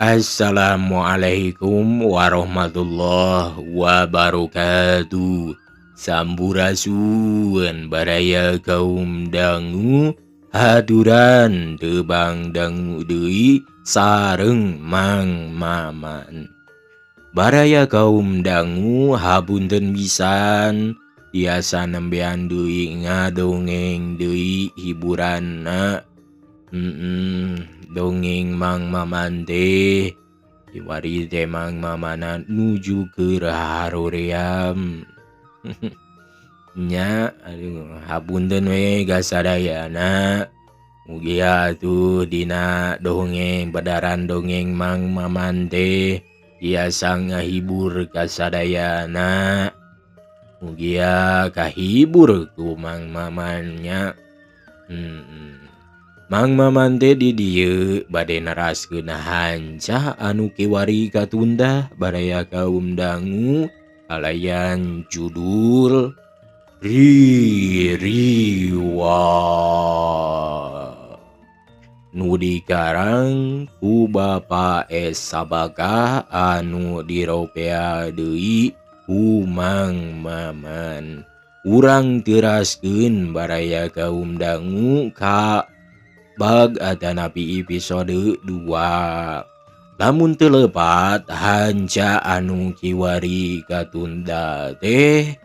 Assalamualaikum warahmatullahi wabarakatuh. Sampurasun baraya kaum dangu haturan tebang dangu deui sareng Mang Maman. Baraya kaum dangu hapunten pisan tiasa nembean deui ngadongeng deui hiburanna. Dongeng Mang Maman teh kiwari teh Mang Mamanan nuju keur haroream. Nya aduh hapunten we ka sadayana. Mugia atuh dina dongeng bedaran dongeng Mang Maman teh tiasa ngahibur ka sadayana. Mugia kahibur ku Mang Maman nya. Mang Maman teh di dieu bade neraskeun hanca anu kiwari katunda baraya kaum dangu kalayan judul Ririwa nu dikarang ku Bapa S Sabaka anu diropea deui ku Mang Maman. Urang teraskeun baraya kaum dangu ka bag atanapi episode 2. Lamun teu lepat hanca anu kiwari katunda teh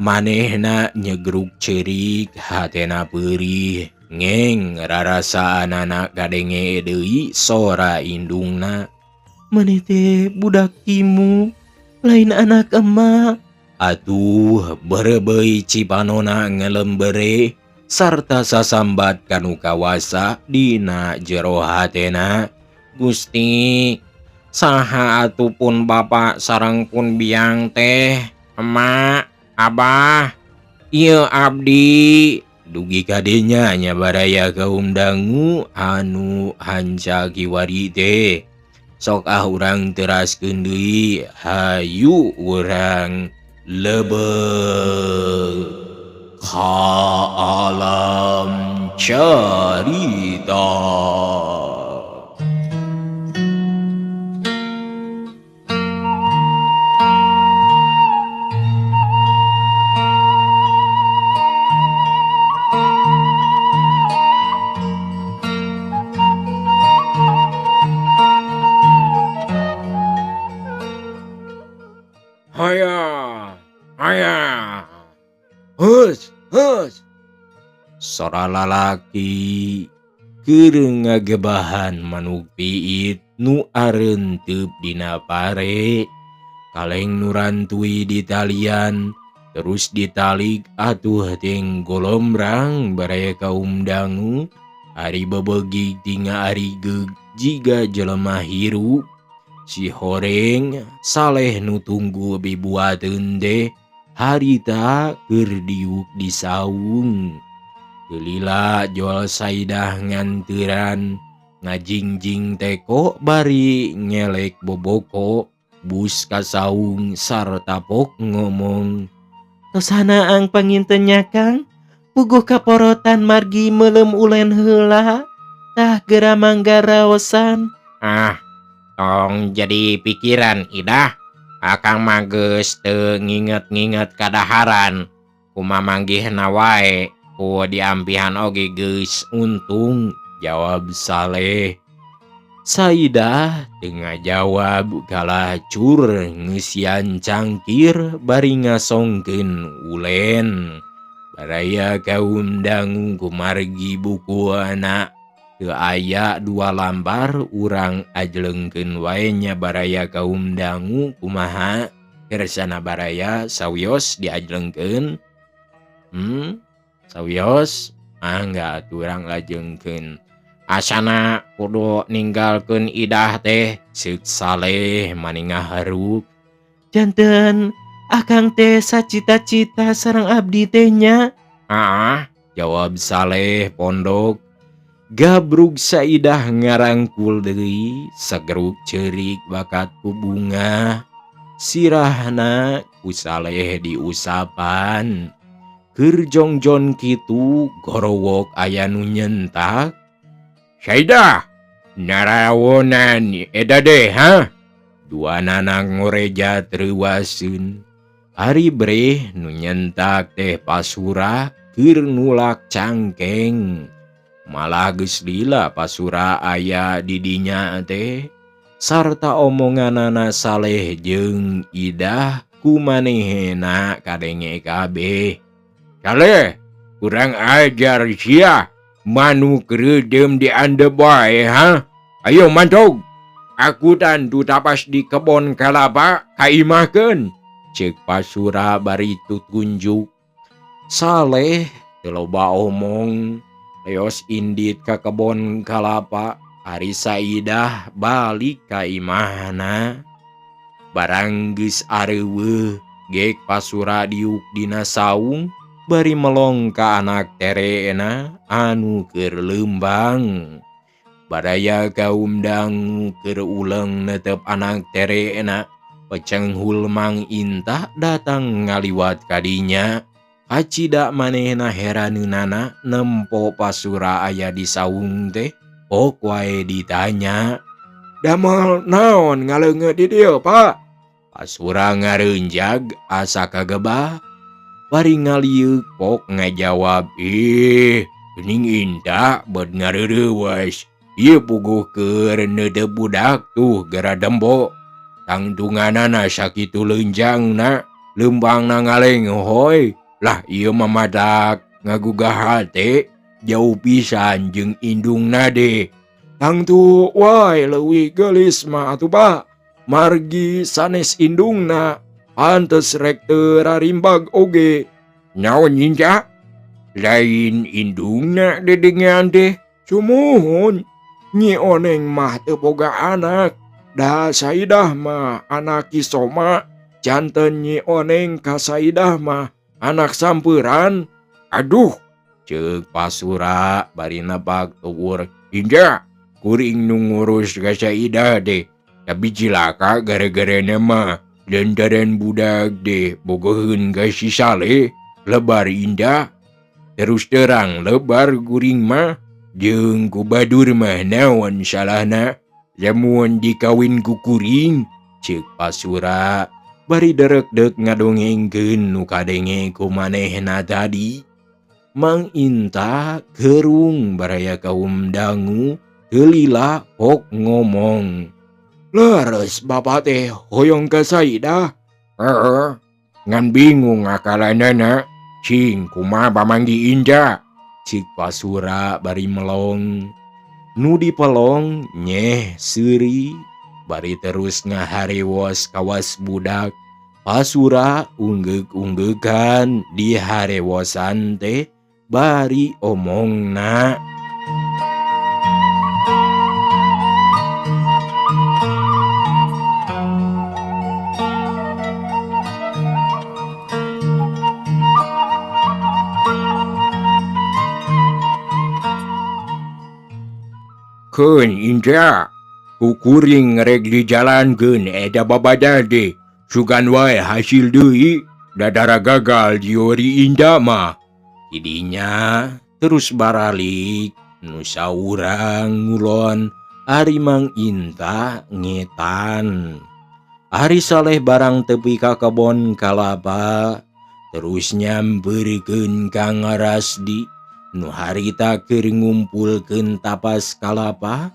manehna nyegruk ceurik hatena peurih ngeng rarasaanana kadenge deui sora indungna. Maneh teh budak timu lain anak emak. Atuh berebeuy cipanona ngelembere sarta sasambat kanu kawasa dina jero hatena. Gusti saha atuh pun bapa sareng pun biang teh emak abah ieu abdi. Dugi kadenya nya baraya kaum dangu anu hanca kiwari teh. Sok ah urang teraskeun deui, hayu urang lebet ka alam carita. Haya, haya, hus, hus. Sora lalaki keur ngagebahan manuk piit nu arenteup dina pare. Kaleng nu rantui di talian terus ditalik atuh ting golombrang baraya kaum dangu. Ari bebegig tinga ari geug jiga jelema hirup. Si horeng Saleh nu tunggu bibuateun teh harita keur diuk di saung. Lila jual Saidah nganteran ngajingjing teko bari ngelek boboko bus ka saung sarta pok ngomong. Tosana ang panginten nya Kang, puguh kaporotan margi meuleum ulen heula tah geura mangga raosan. Ah, tong jadi pikiran Idah, akang mah geus teu nginget-nginget kadaharan. Kumaha manggihna wae ku diampihan oge geus untung, jawab Saleh. Saidah teu ngajawab kalah cur ngeusian cangkir bari ngasongkeun ulen. Baraya kaum dangu kumargi buku anak teu aya 2 lambar urang ajlengkeun wae nya baraya kaum dangu kumaha kersana baraya sawios diajlengkeun. Sawios mangga atuh urang lajengkeun. Asana kudu ninggalkeun Idah teh seuk Saleh maninga harup. Janten akang teh sacita-cita sareng abdi teh nya. Ah, jawab Saleh pondok. Gabrug Saidah ngarangkul deui, segeruk ceurik bakat ku bunga. Sirahna ku Saleh diusapan. Keur jongjon kitu gorowok aya nu nyentak. Saidah, Narawonan eta deh ha? Duanana ngoreja reuwaseun. Ari Breh nu nyentak teh Pasura keur nulak cangkeng. Malah geus lila Pasura aya di dinya teh sarta omonganana Saleh jeung Idah ku manehna kadenge kabeh. Saleh, kurang ajar sia, manuk reudeum diandep wae ha. Ayo mantog. Aku tantu tapas di kebon kalapa kaimahkeun. Ceuk Pasura bari tutunjuk. Saleh teu loba omong, leos indit ka kebon kalapa. Ari Saidah balik ka imahna. Barang geus areuweuh, gek Pasura diuk dina saung bari melong ka anak terena anu keur leumbang. Baraya kaum dangu keur uleng netep anak terena. Pecenghul Mang Intah datang ngaliwat kadinya. Kacida manehna heraneunana nempo Pasura aya di saung teh, pok wae ditanya. Damel naon ngaleungeut di dieu, Pak? Pasura ngareunjag asa kagebah. Bari ngalieuk pok ngajawab, ih, geuning Intah beut ngareureuweus. Ieu puguh keur neudeup budak tuh gara dembo. Tangtunganana sakitu leunjangna, leumpangna ngalenghoi. Lah ieu mah madak ngagugah hate, jauh pisan jeung indungna deh. Tangtu wae leuwih geulis mah atuh Pak. Margi sanes indungna, pantes rek teu rarimbag oge. Naon Inca? Lain indungna dedengean teh. Sumuhun, Nyi Oneng mah teu boga anak. Da Saidah mah anak Ki Soma, janten Nyi Oneng ka Saidah mah anak samperan. Aduh, ceuk Pasura bari nebak tuur. Inja, kuring nu ngurus ka Saidah teh, tapi cilaka gara-garana mah lantaran budak teh bogoheun ka si Saleh, lebar Indah. Terus terang lebar kuring mah jeung ku badur mah naon salahna. Lamun dikawin ku kuring, ceuk Pasura bari derek-dek ngadongengkeun nu kadenge ku manehna tadi. Mang Intah gerung baraya kaum dangu teu lila pok ngomong. Leres bapa teh hoyong ka Saidah. Heeh, ngan bingung akalanana. Cing kumaha pamanggi Indah, ceuk Pasura bari melong. Nu dipelong nyeh seuri bari terus ngaharewos kawas budak. Pasura unggeuk-unggekan di harewosan teh bari omongna. Keun Indra, kukuring rek dijalankeun eta babada teh. Sugan wae hasil deui, dadara gagal diori Indah mah. Tidinya terus baralik nu saurang ngulon ari Mang Intah ngetan. Ari Saleh barang tepi ka kebon kalapa terus nyamperkeun ka Rasdi. Nu harita keur ngumpulkeun tapas kalapa.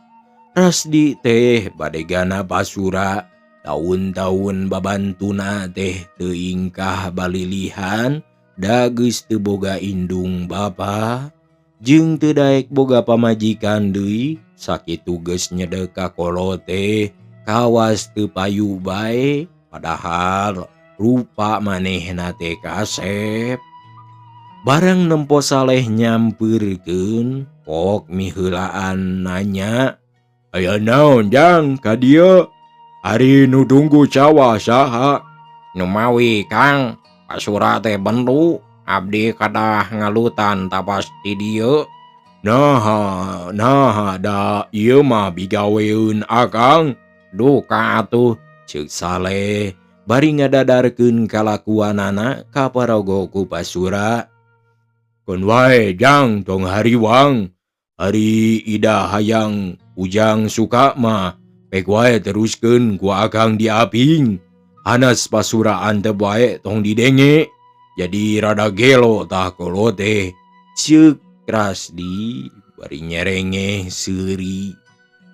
Rasdi teh badegana Pasura taun-taun babantuna teh teu ingkah balilihan da geus teu boga indung bapa jeung teu daek boga pamajikan deui. Sakitu geus nyedek ka kolot teh kawas teu payu bae, padahal rupa manehna teh kasep. Barang nempo Saleh nyamperkeun, pok miheulaan nanya, aya naon jang ka dieu? Ari nu tunggu sawah saha? Nu mawi Kang, Pasura teh bendu, abdi kadah ngalutan tapas di dieu. Naha, naha da ieu mah bigaweun akang. Duka atuh, ceuk Saleh bari ngadadarkeun kalakuanana ka parago ku Pasura. Keun wae jang tong hariwang, ari Ida hayang Ujang suka mah pek wae teruskeun ku akang diaping. Hanas pasura antep wae tong didenge. Jadi rada gelo tah kolot teh. Ceuk Rasdi bari nyerengeh seuri.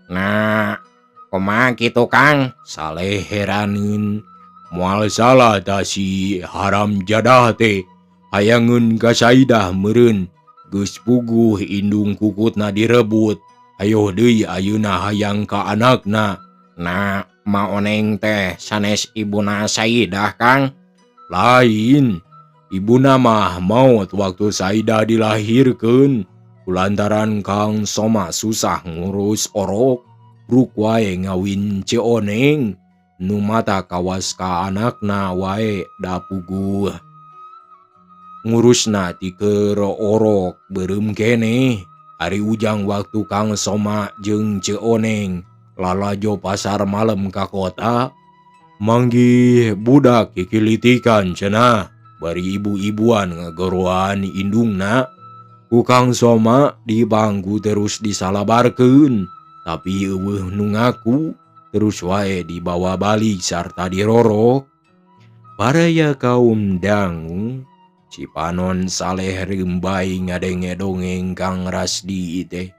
Nah, kumaha kitu Kang? Saleh heraneun. Moal salah tah si haram jadah teh. Hayangeun ka Saidah meureun. Geus puguh indung kukutna direbut. Hayoh deui ayeuna hayang ka anakna. Nah, Ma Oneng teh sanes ibuna Saidah Kang? Lain. Ibuna mah maot waktu Saidah dilahirkeun. Kulantaran Kang Soma susah ngurus orok, bruk wae ngawin Ceu Oneng. Nu mata kawas ka anakna wae da puguh. Ngurusna ti keur orok beureum keneh. Ari Ujang waktu Kang Soma jeung Ceu Oneng lalajo pasar malem ka kota, manggih budak kikilitikan cenah. Bari ibu-ibuan ngagoroan indungna. Ku Kang Soma dibangku terus disalabarkeun, tapi euweuh nu ngaku, terus wae dibawa balik sarta dirorok. Baraya kaum dangu, cipanon Saleh reumbay ngadenge dongeng Kang Rasdi teh.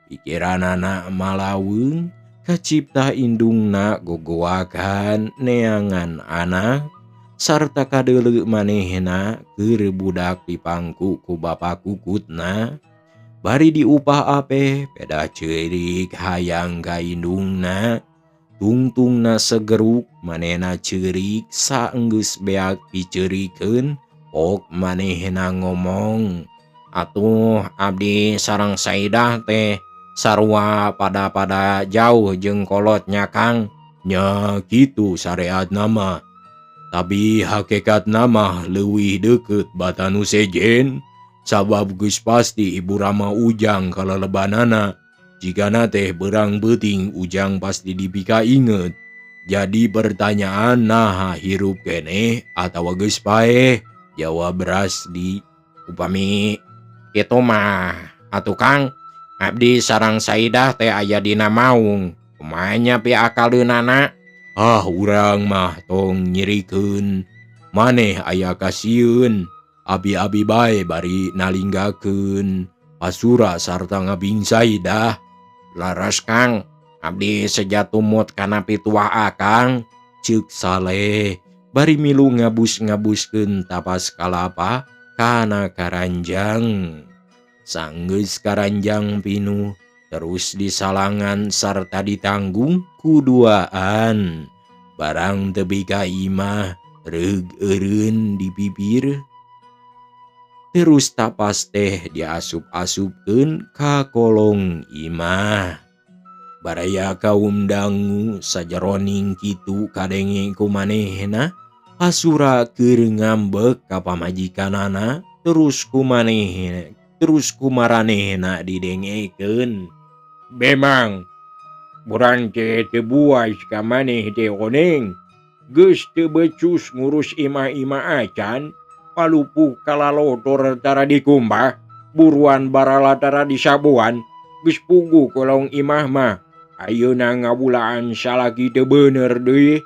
Pikiranana malaweung, kacipta indungna gogoakan neangan anak sarta kadeuleu manehna keur budak dipangku ku bapa kukutna. Bari diupah apeh peda ceurik hayang ka indungna. Tungtungna segeruk manehna ceurik saenggeus beak piceurikeun pok manehna ngomong. Atuh abdi sareng Saidah teh sarua pada-pada jauh jeung kolotnya Kang. Nya kitu sareatna mah. Tapi hakikatna mah leuwih deukeut bata nu sejen. Sabab geus pasti ibu rama Ujang kalelebanana. Jigana teh beurang beuting Ujang pasti dipika inget. Jadi pertanyaan naha hirup keneh atawa geus paeh? Jawab Rasdi. Upami kitu mah atuh Kang, abdi sareng Saidah teh aya dina maung. Kumaha nya piakaleunana? Ah, urang mah tong nyerikeun. Maneh aya kasieun. Abi-abi bae bari nalinggakeun pasura sarta ngabing Saidah. Laras Kang, abdi seja tumut kana pituah akang. Ceuk Saleh bari milu ngabus-ngabuskeun tapas kalapa kana karanjang. Sanggeus karanjang pinuh, terus disalangan sarta ditanggung ku duaan. Barang tepi ka imah, reug eureun di bibir. Terus tapas teh diasup-asupkeun ka kolong imah. Baraya kaum dangu sajeroning kitu kadenge ku manehna, pasura keur ngambek ka pamajikanana, terus ku manehna, terus ku maranehna didengekeun. Memang urang teh teu buas ka maneh teh Oneng. Geus teu becus ngurus imah-imah acan, palupuh kalalotor tara dikumbah, buruan barala tara disabuan, geus puguh kolong imah mah. Ayeuna ngabulaan salaki teu bener deui.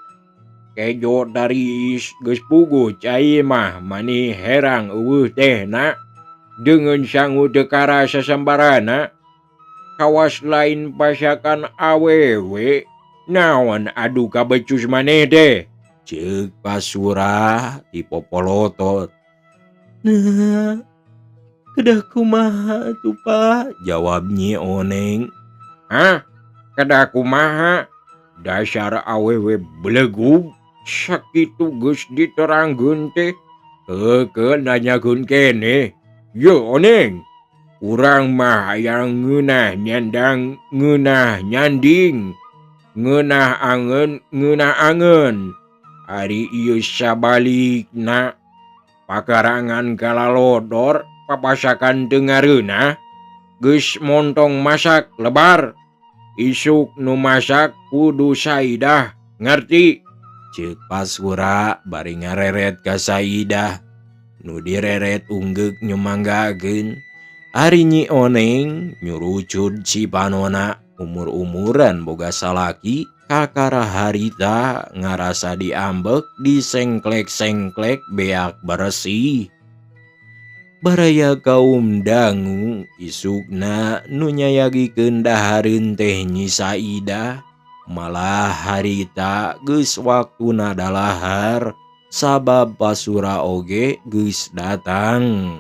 Kejo daris geus puguh cai mah mani herang euweuh tehna. Deungeun sangu teu karasa sambarana. Kawas lain pasakan awewe. Naon adu kabecus maneh teh? Ceuk pasura dipopolotot. Nah, kedah kumaha atuh Pak? Jawab Nyi Oneng. Hah? Kedah kumaha? Dasar awewe belegug. Sakitu geus diterangkeun teh. Keukeuh nanyakeun keneh. Ye Oneng, urang mah hayang ngeunah nyandang, ngeunah nyanding, ngeunah angeun, ngeunah angeun. Ari ieu sabalikna, pakarangan kalalodor, papasakan teu ngareunah, geus montong masak lebar. Isuk nu masak kudu Saidah, ngarti? Ceuk Pasura bari ngareret ka Saidah. Nu direret unggeuk nyumanggakeun. Ari Nyi Oneng nyurucud cipanona. Umur-umuran boga salaki kakara harita ngarasa diambek disengklek-sengklek beak beresih. Baraya kaum dangu isukna nu nyayagikeun dahareun teh Nyi Saidah malah harita geus waktuna dalahar sabab Pasura oge geus datang.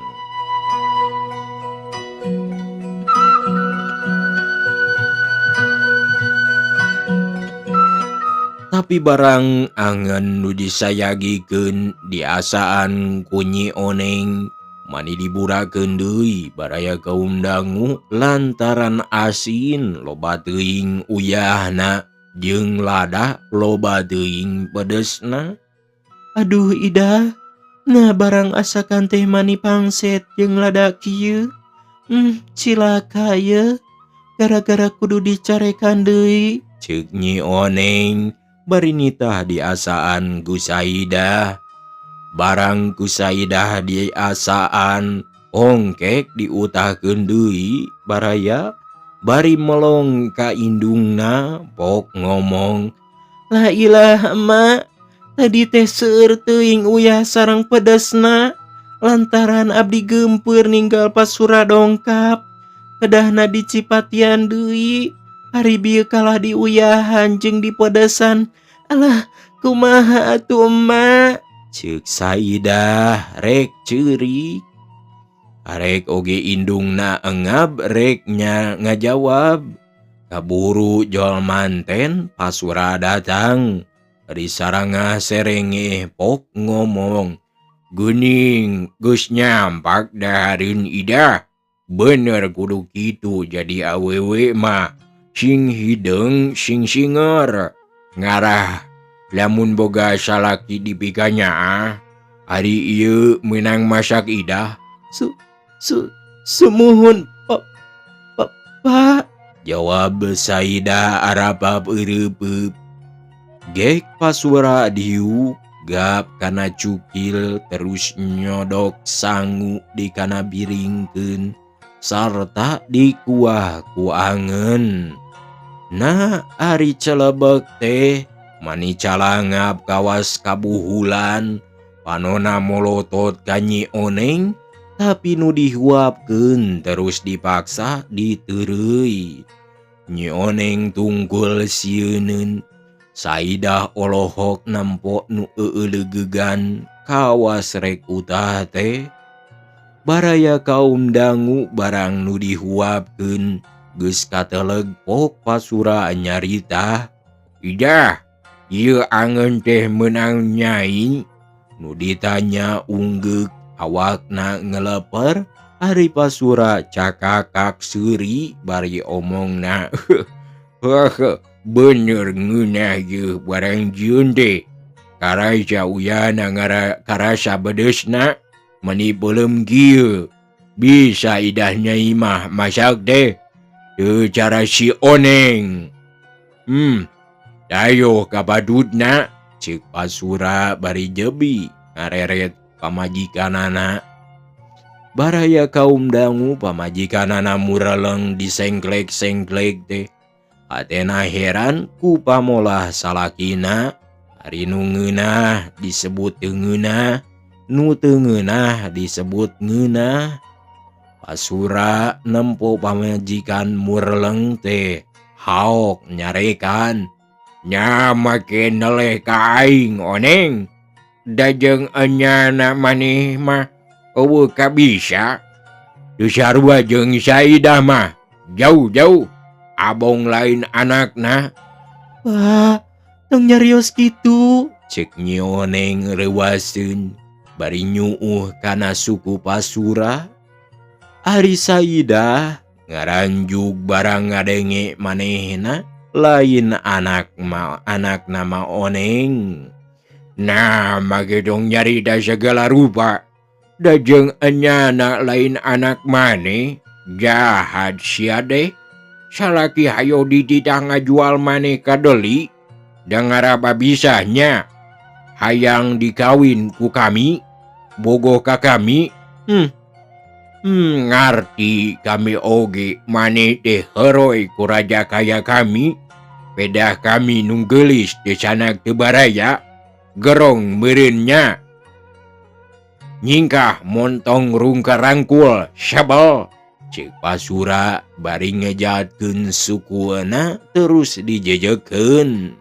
Tapi barang angen nu disayagikeun diasaan ku Nyi Oneng mani diburakeun deui baraya kaum dangu lantaran asin loba teuing uyahna jeung lada loba teuing pedesna. Aduh Idah, nah barang asakan teh mani pangset jeung lada kieu. Cilaka ye, gara-gara kudu dicarekan deui, ceuk Nyi Oneng bari nitah diasaan ku Saidah. Barang ku Saidah diasaan ongkek diutahkeun deui baraya bari melong ka indungna pok ngomong, La ilah emak, tadi teh seueur teuing uyah sareng pedesna lantaran abdi geumpeur ninggal Pasura dongkap kedahna dicipatian deui hari bieu kalah diuyahan jeung dipedesan. Alah kumaha atuh emak, ceuk Saidah rek ceurik. Arek oge indungna engab rek nya ngajawab. Kaburu jol manten Pasura datang. Risarangah serengeh pok ngomong, geuning geus nyampak dahareun Idah. Bener kudu kitu jadi awewe mah sing hideung sing singer. Ngarah lamun boga salaki dipikanyaah, ari ieu meunang masak Idah. Sumuhun Pak, jawab Saidah arapap eureupeup. Gek Pasura diuk gap kana cukil terus nyodok sangu di kana biringkeun sarta dikuah ku angen. Nah ari celebek teh mani calangap kawas kabuhulan panona molotot ka Nyi Oneng tapi nu dihuapkeun terus dipaksa diteureuy. Nyi Oneng tungkul sieuneun. Saidah olohok nempo nu eueulegegan kawas rek utah teh. Baraya kaum dangu barang nu dihuapkeun geus kateleg pok Pasura nyarita, Idah, ieu angeun teh meunang nyai. Nu ditanya unggeuk awakna ngeleper, ari Pasura cakakak seuri bari omongna. Bener ngeunah ieu barang jieun teh. Karasa uyahna karasa bedesna meni peuleum kieu. Bisa Idah nyai mah masak teh. Teu cara si Oneng. Dayoh kabadutna, ceuk Pasura bari jebi ngareret pamajikanana. Baraya kaum dangu pamajikanana mureleng disengklek-sengklek teh. Atena heran ku pamolah salakina, ari nu ngeunah disebut teu ngeunah, nu teu ngeunah disebut ngeunah. Pasura nempo pamajikan mureleng teh haok nyarekan, nya make neleh ka aing Oneng, da jeung enyana maneh mah eueuh kabisa. Teu sarua jeung Saidah mah jauh-jauh abong lain anakna. Wah, tong nyarios kitu, ceuk Nyi Oneng reuaseun bari nyuuh kana suku Pasura. Ari Saidah ngaranjug barang ngadenge manehna lain anak ma anak nama Oneng. Nah, make dong nyarita segala rupa. Da jeung enyana lain anak maneh, jahat sia deh. Salaki hayo dititah ngajual maneh ka deli, da ngaraba bisanya hayang dikawin ku kami, bogoh ka kami. Ngarti kami oge maneh teh heroy ku raja kaya kami. Pedah kami nu geulis teu sanak teu baraya. Gerong meureun nya. Nyingkah montong rungka rangkul sebel. Ceuk Pasura bari ngejatkeun sukuna terus dijejekeun.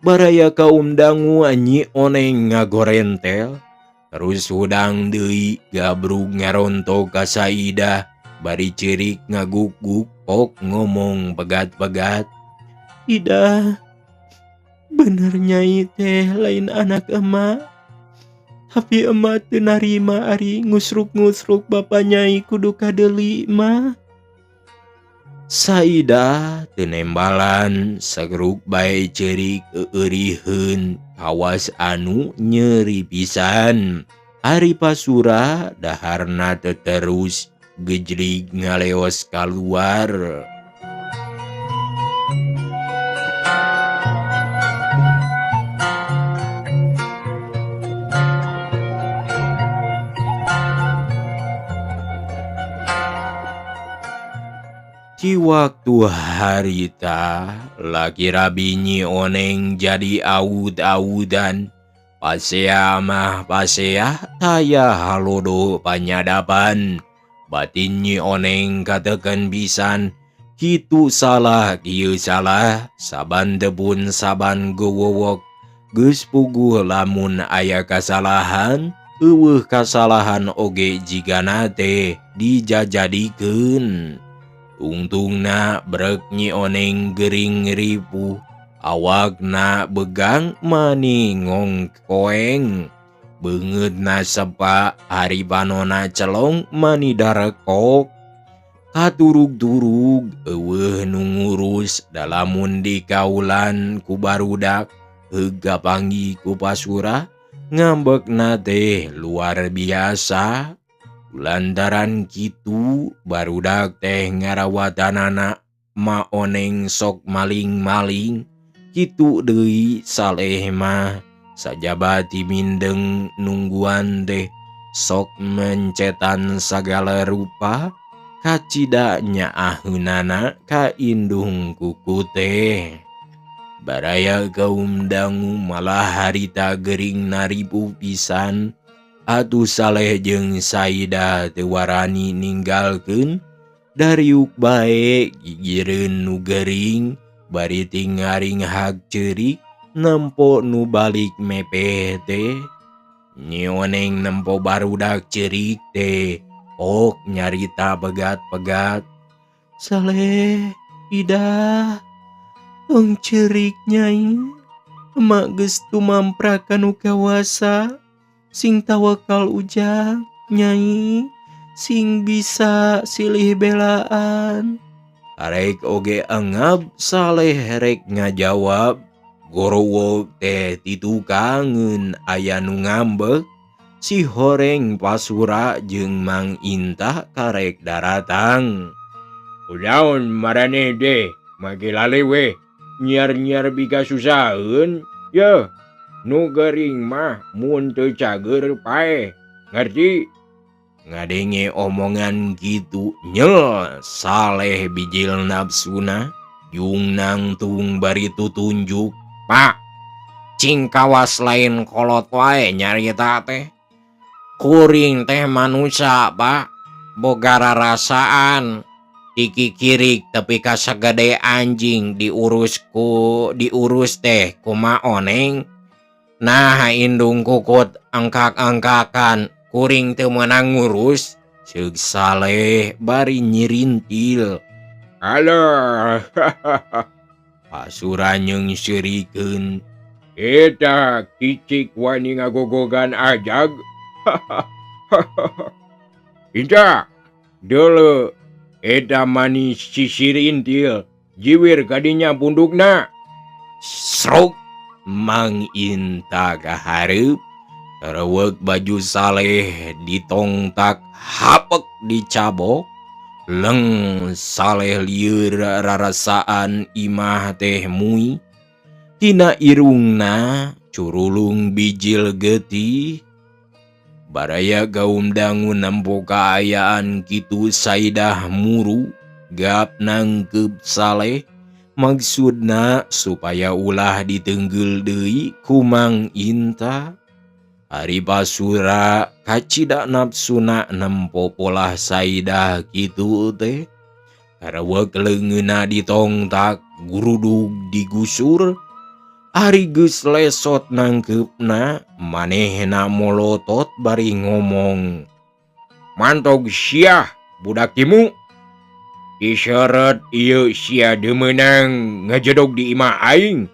Baraya kaum dangu Nyi Oneng ngagorentel. Terus hudang deui gabrug ngarontok ka Saidah bari ceurik ngaguk-guk pok ngomong pegat-pegat. Idah, bener nyai teh lain anak emak. Tapi emak teu narima ari ngusruk-ngusruk bapa nyai kudu kadeuli mah. Saidah teu nembalan sageruk bae ceurik euriheun kawas anu nyeri pisan. Ari Pasura daharna teu terus gejlig ngaleos kaluar. Di waktu harita laki rabi Nyi Oneng jadi awud-awudan. Pasea mah pasea taya halodo panyadapan. Batin Nyi Oneng kateken pisan. Kitu salah kieu salah saban debun saban gowowok. Geus puguh lamun aya kasalahan eueuh kasalahan oge jigana teh dijajadikeun. Tungtungna brek Nyi Oneng gering ripuh, awakna begang mani ngongkoeng. Beungeutna sepa, ari panona celong mani darekok. Katurug-turug eueuh nu ngurus dalamun dikaulan ku barudak, heug kapanggih ku Pasura, ngambekna teh luar biasa. Lantaran kitu barudak teh ngarawatanana Ma Oneng sok maling-maling. Kitu deui Saleh mah sajaba ti mindeng nungguan teh sok mencetan sagala rupa kacida nyaaheunana ka indung kuku teh. Baraya kaum dangu malah harita gering naripu pisan. Atuh Saleh jeung Saidah teu warani ninggalkeun dariuk bae gigireun nu gering bari tingaringhag ceurik nempo nu balik mepeh teh. Nyi Oneng nempo barudak ceurik teh ok nyarita pegat-pegat. Saleh, Idah, tong ceurik nyai, emak geus tumampra ka nu kawasa. Sing tawakal ujang nyai, sing bisa silih belaan. Arek oge engab Saleh rek ngajawab. Gorowok teh titukangeun aya nu ngambek. Si horeng Pasura jeung Mang Intah karek daratang. Kunaon maraneh teh make lale weh nyiar-nyiar bika susaheun yeuh. Nu gering mah mun teu cager paeh, ngerti? Ngadenge omongan kitu nyel Saleh bijil nafsuna jung nangtung bari tutunjuk. Pak, cing kawas lain kolot wae nyarita teh. Kuring teh manusia, Pak, boga rarasaan. Dikikirik tepi ka sagede anjing diurus teh kuma Oneng. Nah indung kukut angkak-angkakan kuring teu meunang ngurus. Ceuk Saleh bari nyirintil. Alah, Pasura nyeungseurikeun. Eta kicik wani ngagogogan ajag. Inta deuleu eta manis sisirintil jiwir kadinya pundukna. Srok Mang Inta kahareup rewek baju Saleh ditongtak hapek dicabok. Leng Saleh lieur rarasaan imah teh mui. Tina irungna curulung bijil getih. Baraya kaum dangu nempo kaayaan kitu Saidah muru gap nangkep Saleh maksudna supaya ulah ditenggel deui ku Mang Inta. Ari Pasura kacida nafsuna nempo polah Saidah kitu teh. Karawek leungeunna ditongtak gurudug digusur. Ari geus lesot nangkeupna manehna molotot bari ngomong. Mantog sia budak timu. Isyarat ieu sia demeunang ngajedog di imah aing.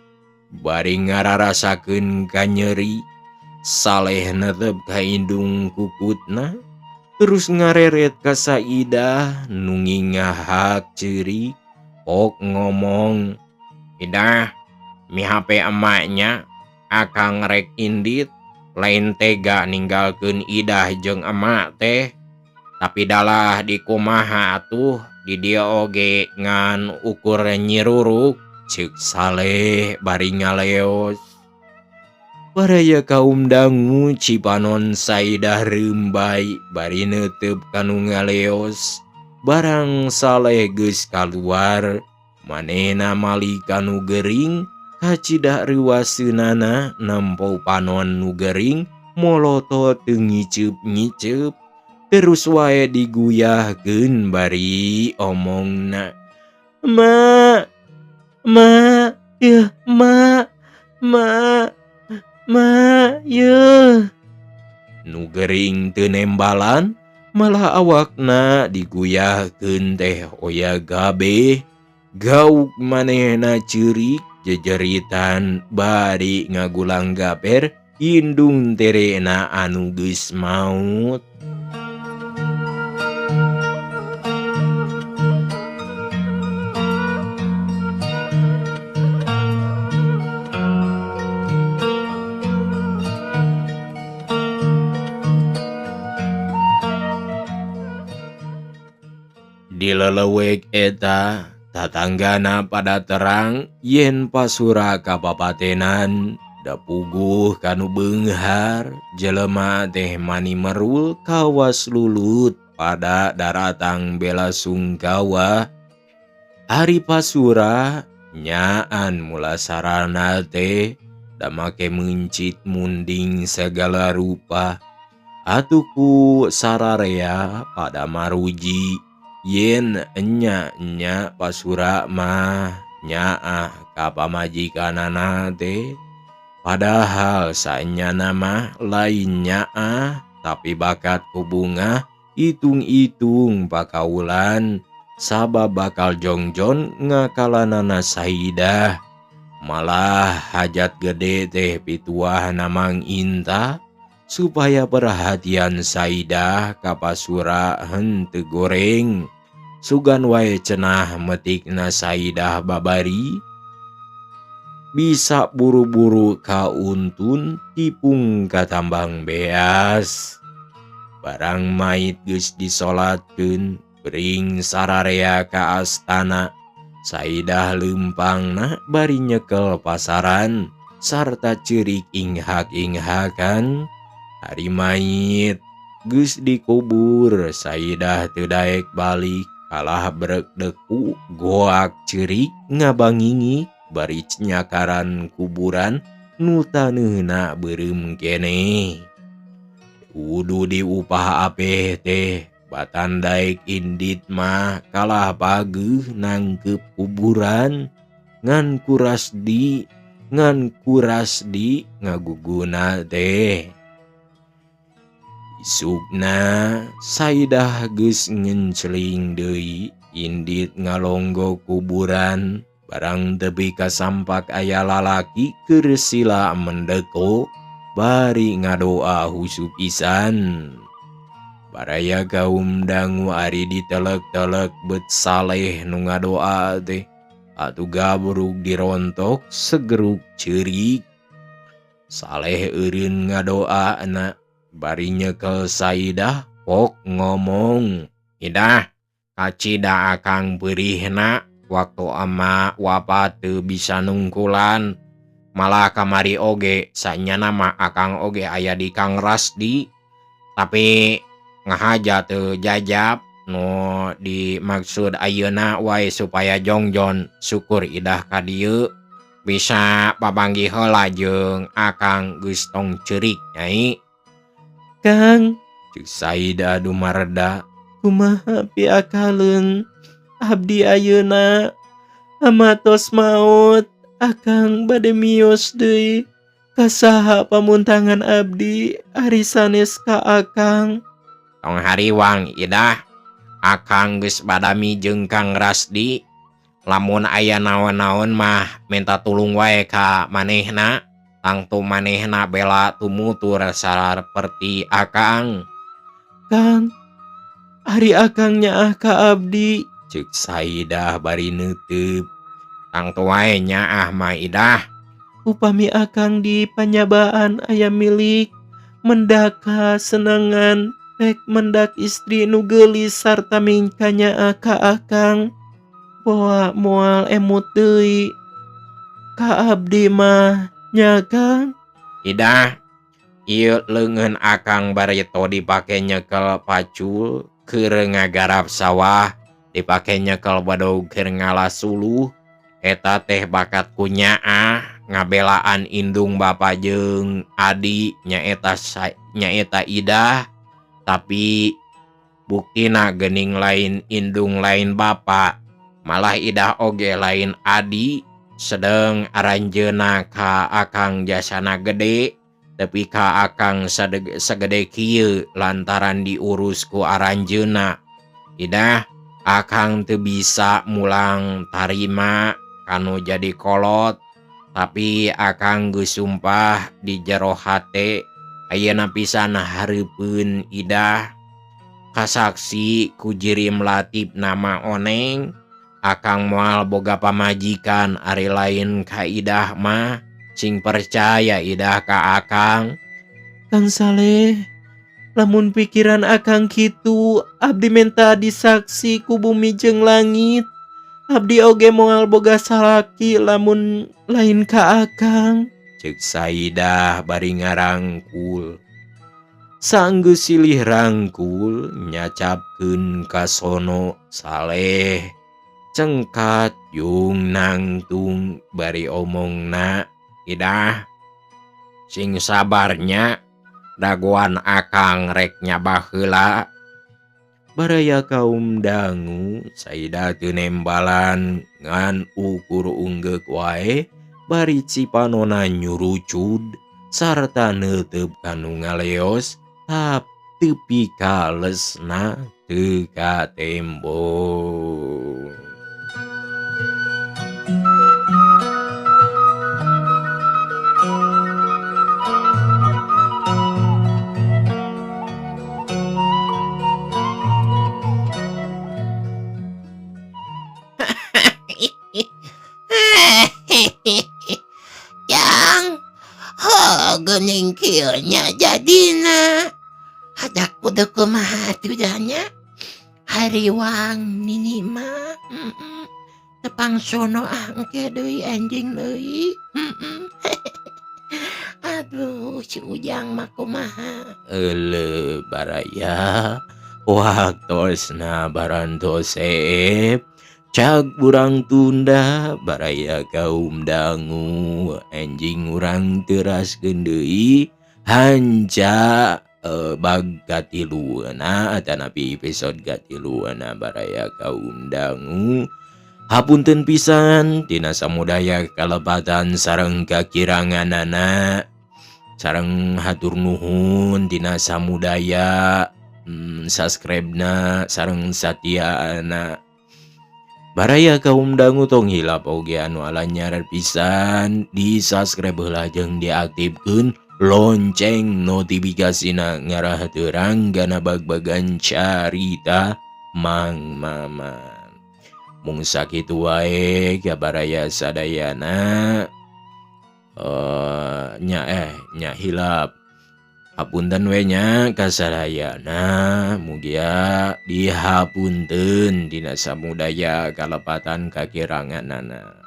Bari ngararasakeun kanyeri. Saleh netep ka indung kukutna terus ngareret ka Saidah nu ngingahak ceurik pok ngomong, Idah mihape emaknya akang rek indit lain tega ninggalkeun Idah jeung emak teh tapi dalah dikumaha atuh di dieu oge ngan ukur nyiruruk ceuk Saleh bari ngaleos. Baraya kaum dangu cipanon Saidah reumbay bari neuteup kanu ngaleos. Barang Saleh geus kaluar manehna mali kanu gering kacida reuwaseunana nempo panon nu gering molotot teu ngiceup-ngiceup terus wae diguyahkeun bari omongna. Ma, ma, yeuh, ma, ma, ma, yeuh. Nu gering teu nembalan malah awakna diguyahkeun teh oya gabe. Gauk manehna ceurik jejeritan bari ngagulang gaper indung terena anu geus maut. Di lelewek eta tatanggana pada terang yen Pasura kapapatenan da puguh kanu beunghar jelema teh mani merul kawas lulut pada daratang bela sungkawa. Ari Pasura nyaan mulasarana teh da make meuncit munding segala rupa atuh ku sararea pada maruji yen enya-enya Pasura mah nyaah ka pamajikanana teh. Padahal saenyana mah lain nyaah tapi bakat ku bungah hitung-hitung pakaulan sabab bakal jongjon ngakalanana Saidah. Malah hajat gede teh pituahna Mang Inta supaya perhatian Saidah ka Pasura henteu goreng. Sugan wae cenah metikna Saidah babari bisa buru-buru kauntun tipung katambang beas. Barang mait geus disolatkeun bring sararea ka astana. Saidah leumpangna bari nyekel pasaran sarta ceurik inghak-inghakan. Ari mayit geus dikubur Saidah teu daek balik kalah brek deku goak ceurik ngabangingi bari nyakaran kuburan nu taneuhna beureum keneh. Kudu diupah apeh teh batan daek indit mah kalah pageuh nangkeup kuburan ngan kuras di ngaguguna teh. Isukna Saidah geus ngenceling deui indit ngalonggo kuburan barang tepi kasampak aya lalaki keur sila mendeko bari ngadoa husu pisan. Baraya kaum dangu ari ditelek-telek bet Saleh nu ngadoa teh atuh gabrug dirontok segeruk ceurik. Saleh eureun ngadoana bari nyekel Saidah pok ngomong, Idah kacida akang peurihna waktu ama wafat teu bisa nungkulan malah kamari oge sanyana mah akang oge aya di Kang Rasdi. Tapi ngahaja teu jajab nu dimaksud ayeuna wae supaya jongjon syukur Idah ka dieu bisa papanggih heula jeung Akang geus tong ceurik Nyai. Kang, ceuk Saidah dumareda, kumaha piakaleun abdi ayeuna amatos maot Akang bade mios deui ka saha pamuntangan abdi ari sanes ka Akang. Tong hariwang Idah, Akang geus badami jeung Kang Rasdi lamun aya naon-naon mah minta tulung wae ka manehna tangtu manehna bela tumutur saperti Akang. Kang, ari Akang nyaah ka abdi, ceuk Saidah bari neuteup. Tangtu wae nyaah mah Idah. Upami Akang di panyabaan aya milik mendak kasenengan pek mendak istri nu geulis sarta mingkanyaah ka Akang poa moal emut deui ka abdi mah nya Kang. Idah, ieu leungeun Akang barito dipake nyekel pacul keur ngagarap sawah, dipake nyekel bedog keur ngalas suluh. Eta teh bakat ku nyaah ngabelaan indung bapa jeung adi nyaeta nyaeta Idah. Tapi buktina geuning lain indung lain bapa, malah Idah oge lain adi. Sedeng aranjeuna ka Akang jasana gede, tepi ka Akang segede kieu lantaran diurus ku aranjeuna. Idah, Akang teu bisa mulang tarima kanu jadi kolot, tapi Akang geus sumpah di jero hate ayeuna pisan hareupeun Idah. Kasaksi ku jirim Latif nama Oneng, Akang moal boga pamajikan ari lain ka Idah mah. Sing percaya Idah ka Akang. Kang Saleh, lamun pikiran Akang kitu, abdi menta disaksi ku bumi jeung langit. Abdi oge moal boga salaki lamun lain ka Akang, ceuk Saidah bari ngarangkul. Sanggeus silih rangkul nyacapkeun ka sono Saleh cengkat jeung nangtung bari omongna, Idah sing sabarnya dagoan Akang rek nyabah heula. Baraya kaum dangu Saidah teu nembalan ngan ukur unggeuk wae bari cipanona nyurucud sarta neuteup kanu ngaleos tap tepi kalesna teu katembong. Jang, geuning kieu nya jadina. Hadak kudu kumaha atuh nya? Hariwang nini mah. Tepang sono ah engke deui anjing deui. Aduh, si Ujang mah kumaha. Euleuh baraya, waktosna barantos seep. Cag urang tunda baraya kaum dangu anjing urang teraskeun deui hanca bag katiluana atanapi episode katiluana baraya kaum dangu. Hapunten pisan tina samudaya kalepatan sareng kakiranganana sareng hatur nuhun tina samudaya subscribe-na sareng satiaana. Baraya kaum dangu tong hilap oge anu alanyar pisan di subscribe heula jeung diaktifkeun lonceng notifikasina ngarah terang gana bag-bagan carita Mang Maman. Mung sakitu wae ka baraya sadayana. Nya hilap. Hapunten we nya kasadayana, mugia dihapunten dina samudaya kalepatan kakiranganana.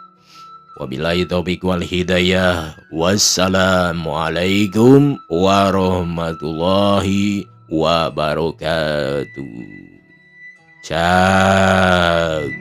Wabillahi taufik wal hidayah. Wassalamualaikum warahmatullahi Wabarakatuh. Cag.